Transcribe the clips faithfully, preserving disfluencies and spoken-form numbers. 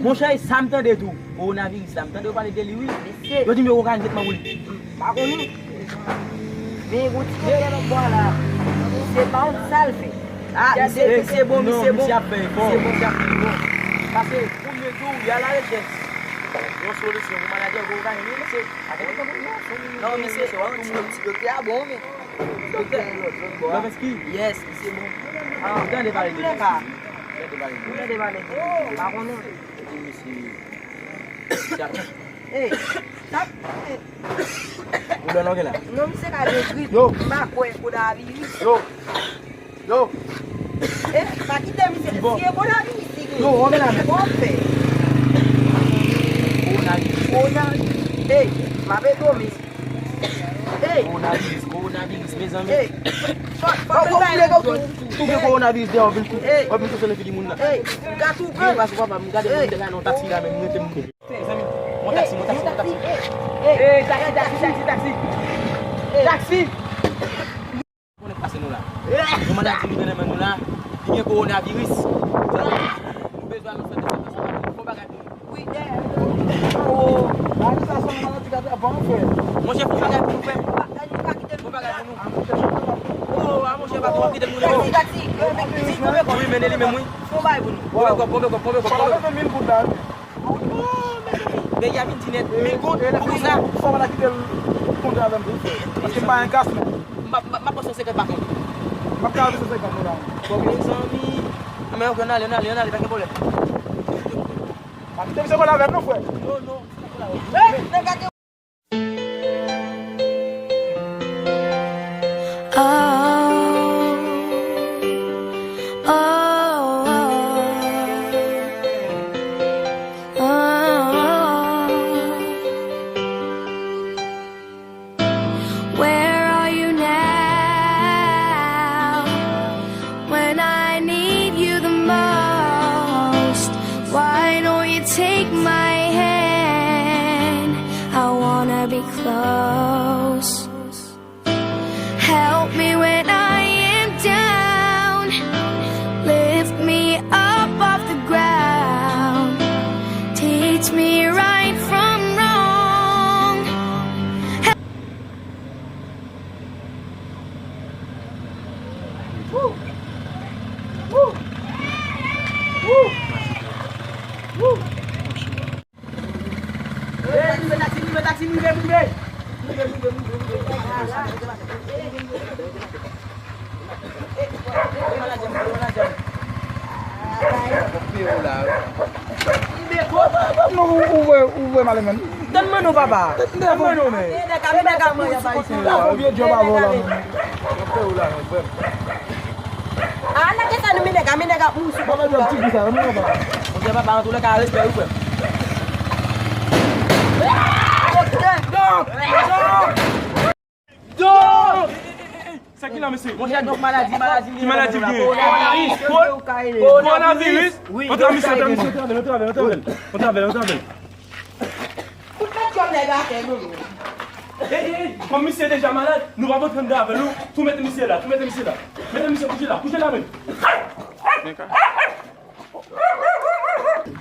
Monchè, e sa m tande tou. Kowonaviris la, m tande yo pale de li, wi. Yo di m yo òganize tretman pou li. M pa konnen. Men yon ti nèg lòt bò a la. Se pa yon sal fè. Ah, misye, misye bon, misye bon. Misye ap fè efò. Misye bon, misye ap fè efò. Pase, pou mwen tou, y a la rechèch yon solisyon pou maladi an, pou maladi, misye. Non, misye, se yon ti, ti doktè a bon, men. Doktè, lòt, lòt bò a. Lòt ki? Yes, misye bon. Ah, ou tande pale de li? Ou tande pale de li? Ou tande pale de li? Pa konnen. Misye, misye ap Hey, sa, hey. Ou done oke la? Non, misye ka gen grip. Yo. M pa kwè kowonaviris. Yo. Yo. Eh, pa kite misye. Si e kowonaviris li gen. Yo, oke la, men. Bon fè. Kowonaviris. Kowonaviris. Hey, m ap ede w, men. Hey. Kowonaviris, kowonaviris, mezanmi. Hey. Fò, fò nou bay lòt. Ou gen kowonaviris deyò, w ap vin tou. Hey. W ap vin tou sou figi moun nan. Hey, m ka toufe w. Pase papa, m gade moun te gade yon taksi la, men m rete m. Mezanmi, yon taksi, yon taksi, yon taksi. Ey, taksi, taksi, taksi, taksi. Taksi! Konnen k pase nou la. Yon maladi rive nan men nou la, li gen kowonaviris. Nou bezwen al nan sant de sante ansanm avè nou. Fò bagay pou nou. Wi, dèyè. Oh, maladi sa se yon maladi k atrapan, frè. Monchè, fò bagay pou nou, frè. Fò bagay pou nou. Oh, a monchè, pa twò kite nou. Taksi, taksi. Wi, mennen li menm, wi. Fò bagay pou nou. Konbyen kòb, konbyen kòb, konbyen kòb, konbyen kòb? Sa leve mil goud la, wi. Oh, mezanmi, peyi a vin di nèt, mil goud pou sa. Fò w pa ta kite l kontre avè m tou, frè. Paske m pa gen kas, men. M ap, m ap, m ap pran san senkant pa kont. M ap ka ajoute san senkant dola. Bon, mezanmi. Men, ok, ann ale, ann ale, ann ale, pa gen pwoblèm. Pa kite misye kontre avè m non, frè. Non, non. Oh, oh, oh, oh. Where are you now? When I need you the most, why don't you take my hand? I wanna be close. Help me when I am down. Lift me up off the ground. Teach me right from wrong. Woo! Woo! Woo! Woo! Ey, rive taksi, rive taksi, rive, rive. Rive, rive, rive, rive. Non, ou, ou vre, ou vre male menm. Tann mano, papa. Tann mano, men. Vye djòb avè w la, non. A, lage sa nan men nèg la, men nèg ap mouri sou kont ou la. Monchè, papa, antoulèka, respè wi, frè m. Donk, donk, donk. Sa ki la, mesye? Monchè, donk maladi, maladi. Ki maladi l gen? Kowonaviris. Kowonaviris? Wi. Antre, mesye, antre, mesye, antre avè l, antre avè l, antre avè l, antre avè l. Fout mèt kòm nèg atè, non. E, e, e, kòm misye deja malad, nou p ap antre anndan avè l, non. Tou mete misye la, tou mete misye la. Mete misye kouche la, kouche la menm.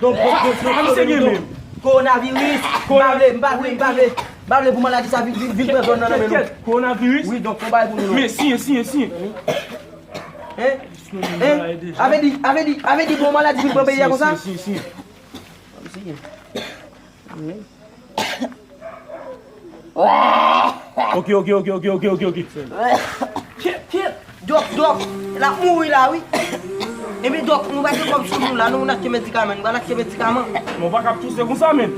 Donk, donk, donk, donk, misye gen menm. Kowonaviris, m pa vle, m pa vle, m pa vle. M pa vle pou maladi sa vin, vin, vin pran zòn nan nan men nou. Kowonaviris? Wi, donk, fon bagay pou nou, non. Men, siyen, siyen, siyen. Hein? Hein? Avè di, avè di, avè di pou maladi vin pran peyi a konsa? Siyen, siyen, siyen. Ok, ok, ok. Dòk, dòk, l ap mouri la, wi. Ebyen, dòk, nou pa gen kòb sou nou la, nou, nou achte medikaman, nou pral achte medikaman. Men w pa ka ap touse konsa, menn.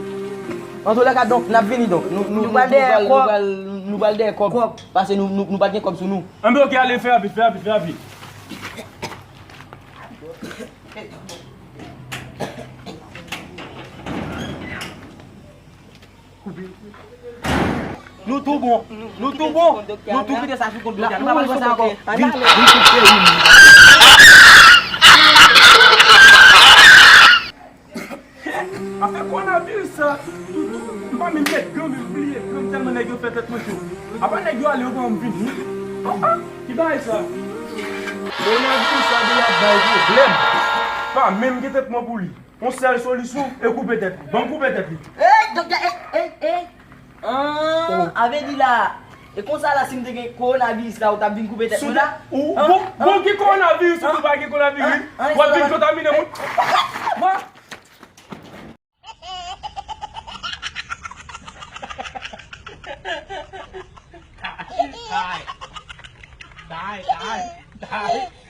Antoulèka, donk, n ap vini, donk. Nou, nou, nou, nou pral, nou pral, nou pral dèyè kòb. Paske nou, nou, nou pa t gen kòb sou nou. Anben, ok, ale, fè rapid, fè rapid, fè rapid. Nou tou bon. Nou tou bon. Nou tou kite sa sou kont doktè a. Nou pa bezwen sa ankò. Vin, vin koupe wi. Afè kowonaviris sa, toutou, m pa menm met grenn, m bliye grenn tèlman nèg yo fè tèt mwen cho. Apa nèg yo ale, yo pa janm vini. Ah, ah, ki bagay sa? Kowonaviris sa deja bay pwoblèm. Pa menm gen tretman pou li. Yon sèl solisyon, e koupe tèt li. Ban m koupe tèt li. Ey, doktè, ey, ey, ey. Ah, avè di la, e konsa la, si m te gen kowonaviris la, ou t ap vin koupe tèt mwen la? Ou, bon, bon, ki kowonaviris ou pa gen kowonaviris? W ap vin kontamine moun. Bon. Die, die, die, die.